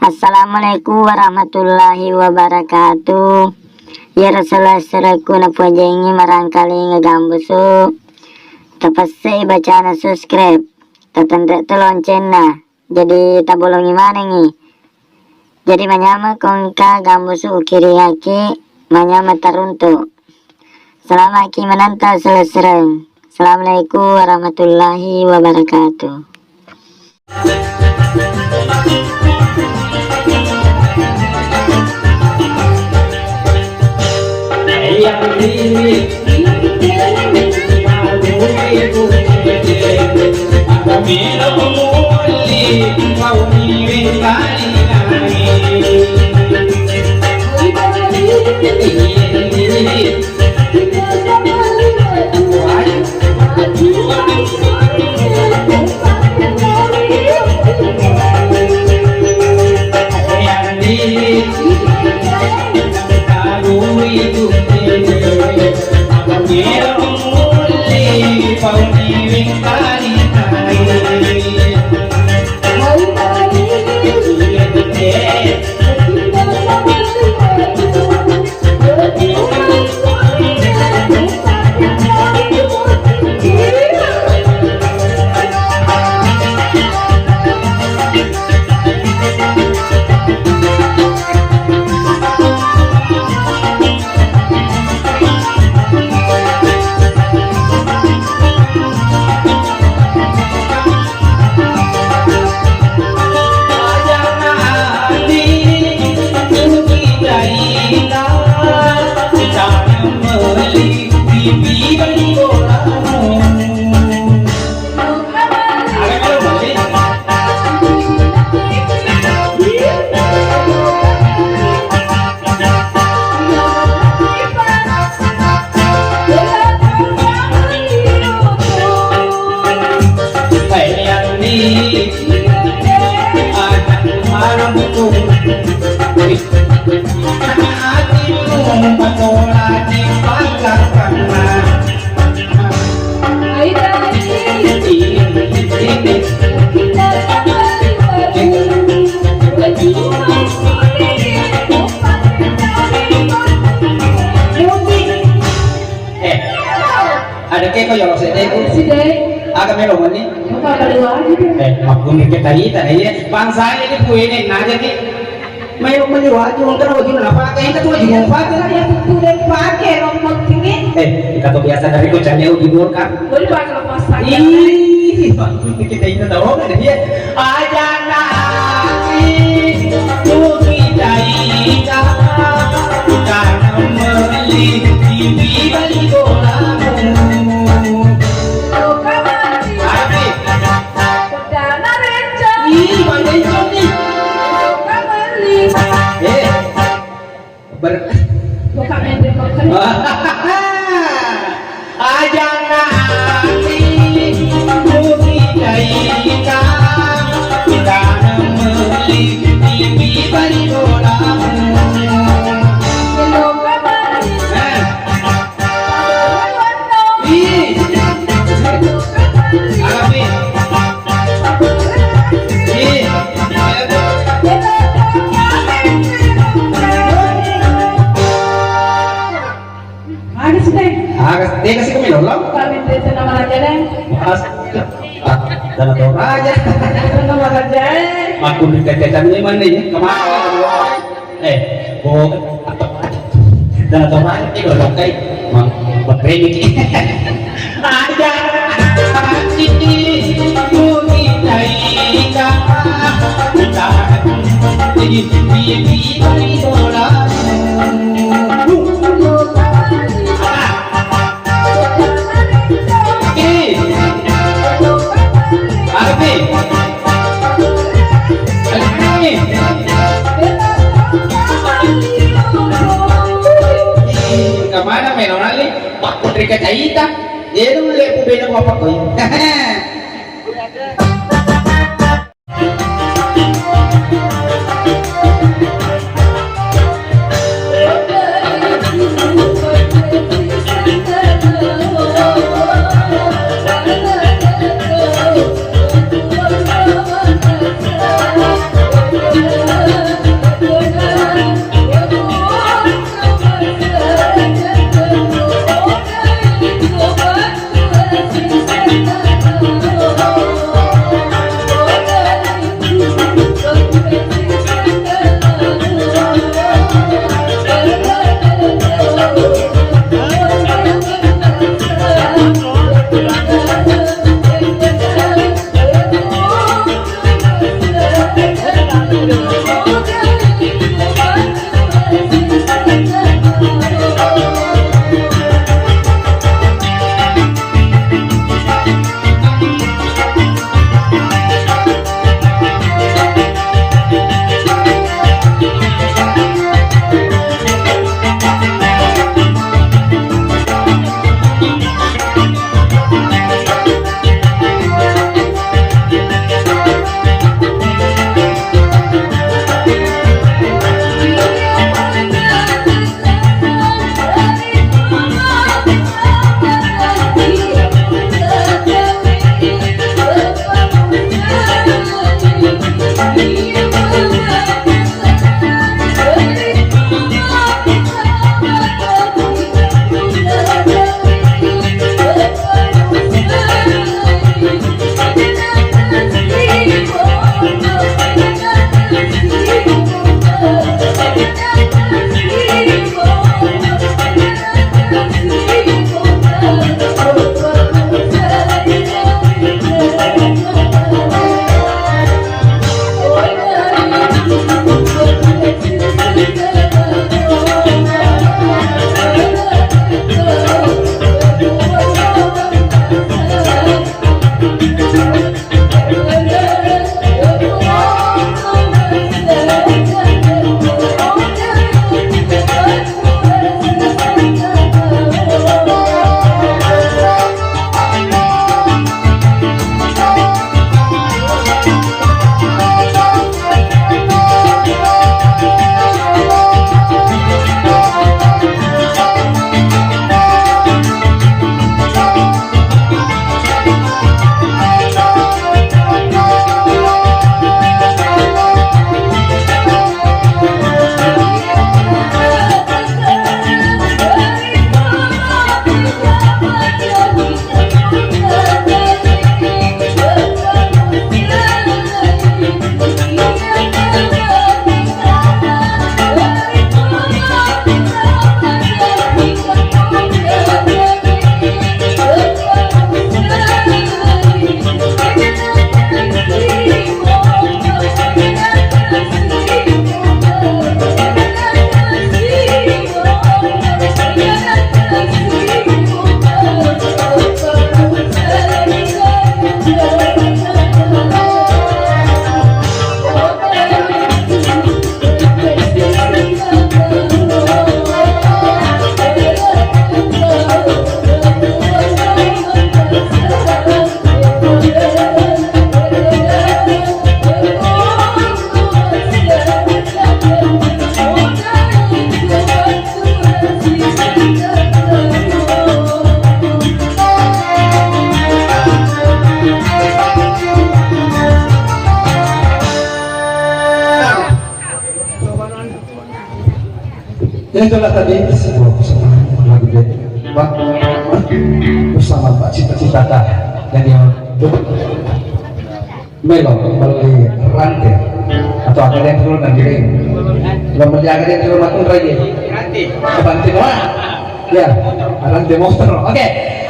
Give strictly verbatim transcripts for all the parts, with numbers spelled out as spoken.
Assalamualaikum warahmatullahi wabarakatuh. Iyaro sala-, salaku napojengi marangkalinga Gambusu. Tapessei bacana subscribe. Tatenre to loncenna. Jadi tabolongi manengi. Jadi manyameng ko engka Gambusu ukiringaki, manyameng taruntu. Selamaki menonton selesreng. Assalamualaikum warahmatullahi wabarakatuh. Eh, ada keko yolo sedde ku. Sidde. Aga melo mani? Apa kedua gitu? Eh, makkunni kita ita, iya. Bangsa ini puene naja ki. Maelo mani waju, engka waju na pake, engka tu waju na pake. Iya, tu, tu, de pake, rombong tinggi. Eh, engka tu biasa dari ko cari uji dulu kan. Boleh pakai lepas saja. Ih, kita itu tahu kan dia. Aja nasi, tu kita ika, kita meli, di bali bolamu. Tapi, Dana rencong. Ih, Bang Rencong nih. Kamali. Eh. Ber- Bukan main remote. Aja nasi, mugi kaita, kita nemeli, di bali bolamu. Hello, kamali. Eh. Ih. Arabi. Ih. Aga sih, Teh? Aga sih, Teh, kasih kami dulu. Kami Teh, Teh, nama raja, Teh. As-, ah, Teh Toraja. Teh, nama raja, eh. Aku dikatakan ini mana ya? Kemana? Eh, bo, dan atau mati kalau pakai, mang, berprediksi. Aja, mati, bumi, taika, kita, jadi, bibi, bali, bola. Ah. Ih. Arti. Arti. Ih, kemana melo nali? Pak Putri Kacaita. Dia dulu lihat pubena apa kau? Itulah tadi sebuah kesempatan yang luar biasa. Pak, bersama Pak cita-citata dan yang melo beli rante atau ada yang perlu nanti. Belum beli, ada yang perlu makan ragi. Rante. Rante doang. Ya, rante motor. Oke.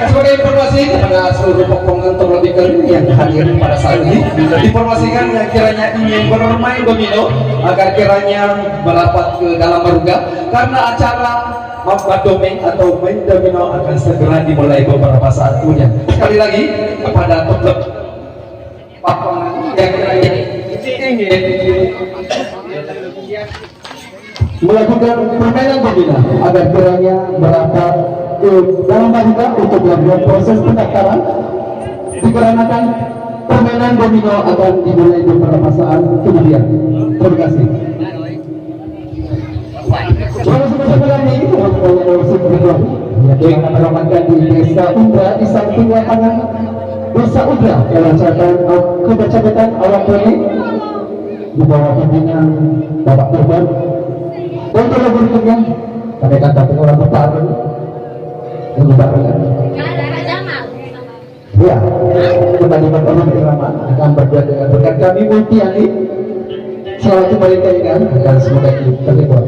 Sebagai informasi kepada seluruh penonton terlebih kalian yang hadir pada saat ini, informasikan yang kiranya ingin bermain domino agar kiranya merapat ke dalam marga karena acara Mabba Domeng atau main domino akan segera dimulai beberapa saat kemudian. Sekali lagi kepada klub yang ingin melakukan permainan domino agar kiranya merapat ke dalam marga untuk melakukan proses pendaftaran dikarenakan permainan domino akan dimulai beberapa saat kemudian. Terima kasih. Yang akan terhormatkan di Desa Udra, di samping lapangan Desa Udra, Kecamatan, Kecamatan Awang Putih, di bawah pimpinan Bapak Gubernur. Untuk berikutnya, kami akan tampilkan lagu baru. Lagu baru, ya. Ya, kembali bertemu irama akan berduet dengan rekan kami Multiani. Selamat kembali ke Ida, akan semoga terhibur.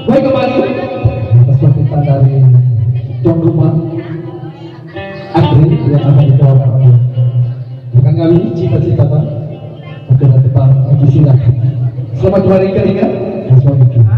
Baik, kembali atas permintaan dari tuan rumah. Andre yang akan dibawakan oleh rekan kami, Cita-Cita, Bang. Oke, dan Bang Haji, silakan. Selamat kembali, Kak Dika. Selamat kembali.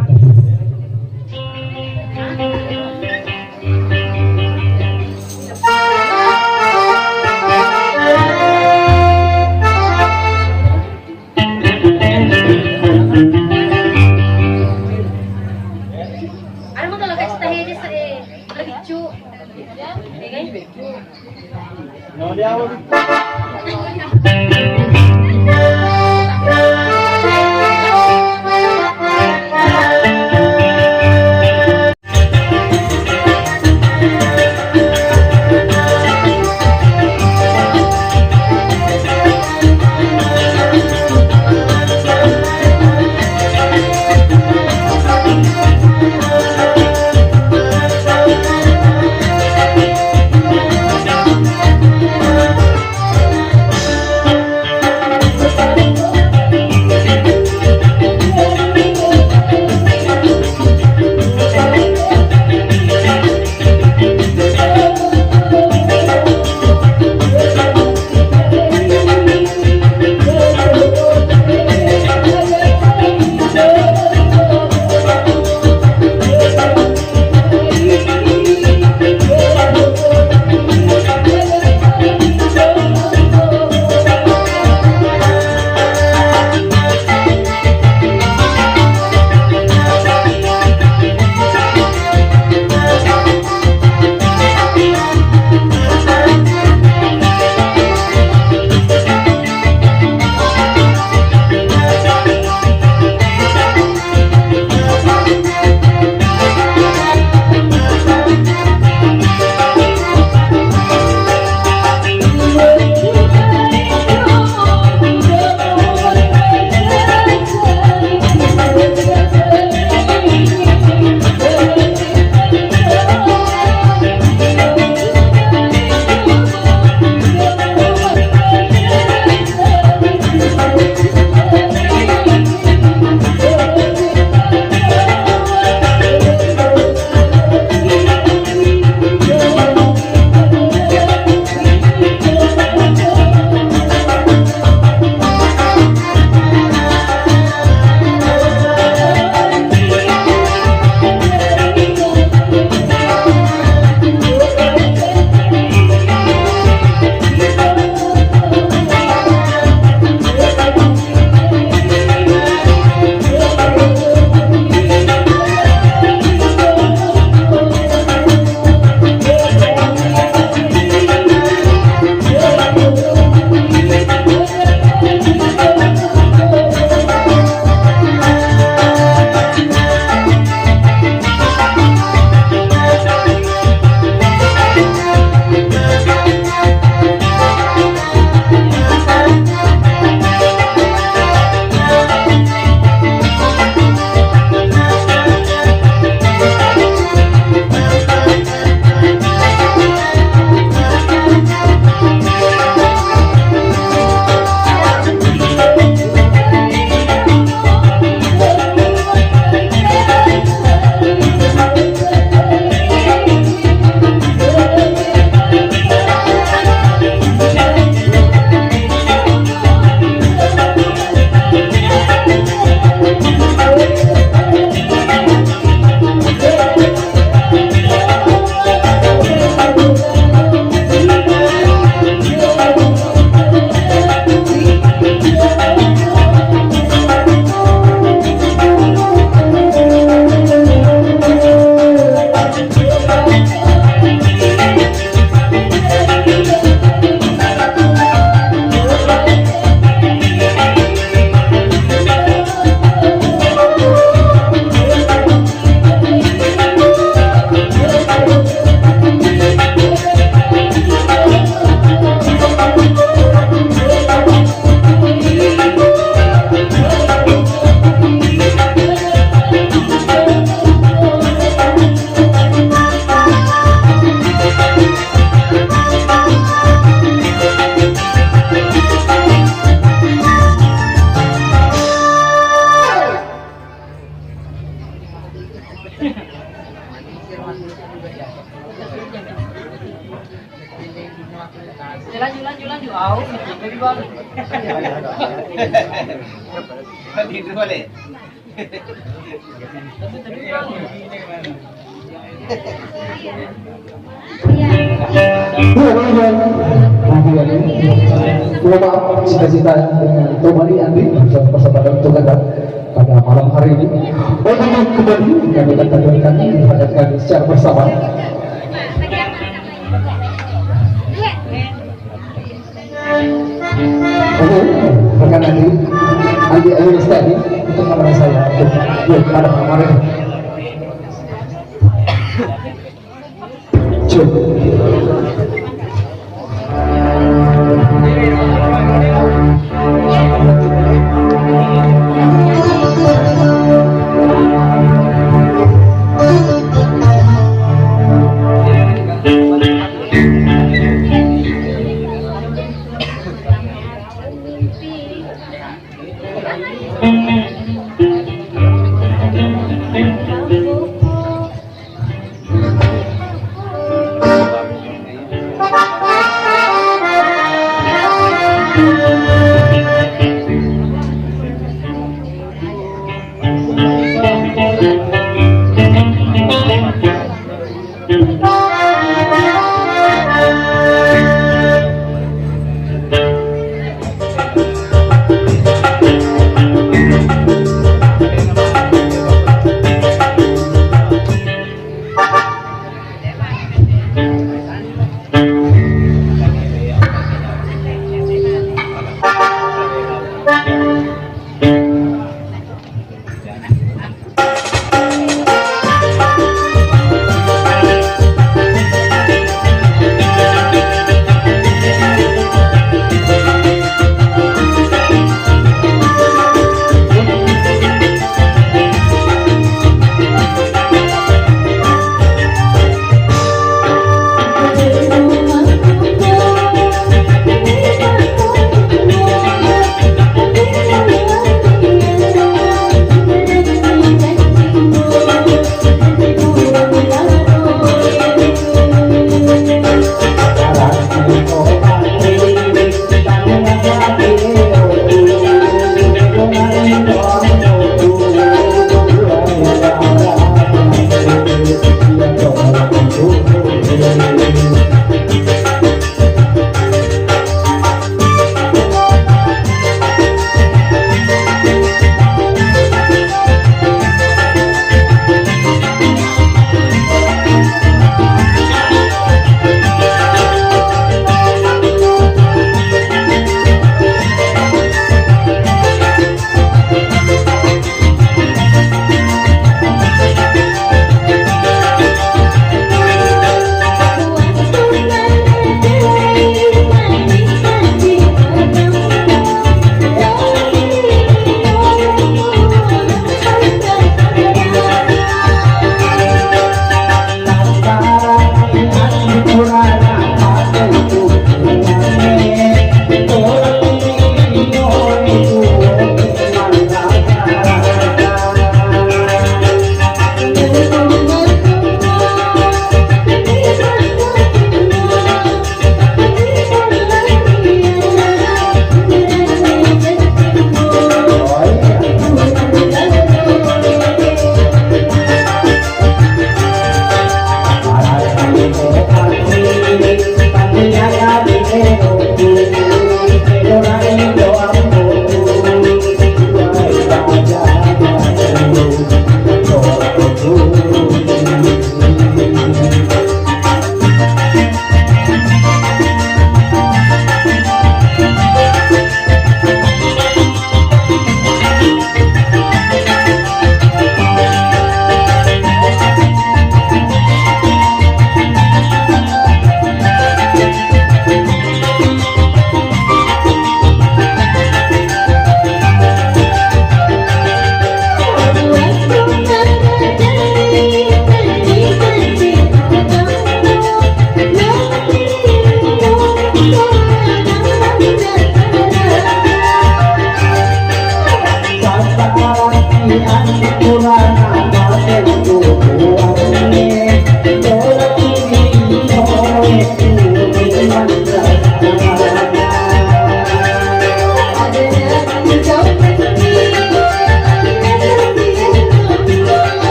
Anu mo talaga cita hede sa, eh, lebih cu. Ya kan? Ya, lanjut, lanjut, lanjut. Au, jadi baru. Lanjut balik. Iya, iya, iya. Nah, iya, iya. Mohon maaf, cita-cita yang dengan Tommy Andri, persahabatan untuk Anda pada malam hari ini. Untuk kembali, kami akan tampilkan, dihadirkan secara bersama. Oke, rekan Andi, Andi Ayu Lestari, untuk kamera saya, untuk, yuk, pada kamera. Cuk.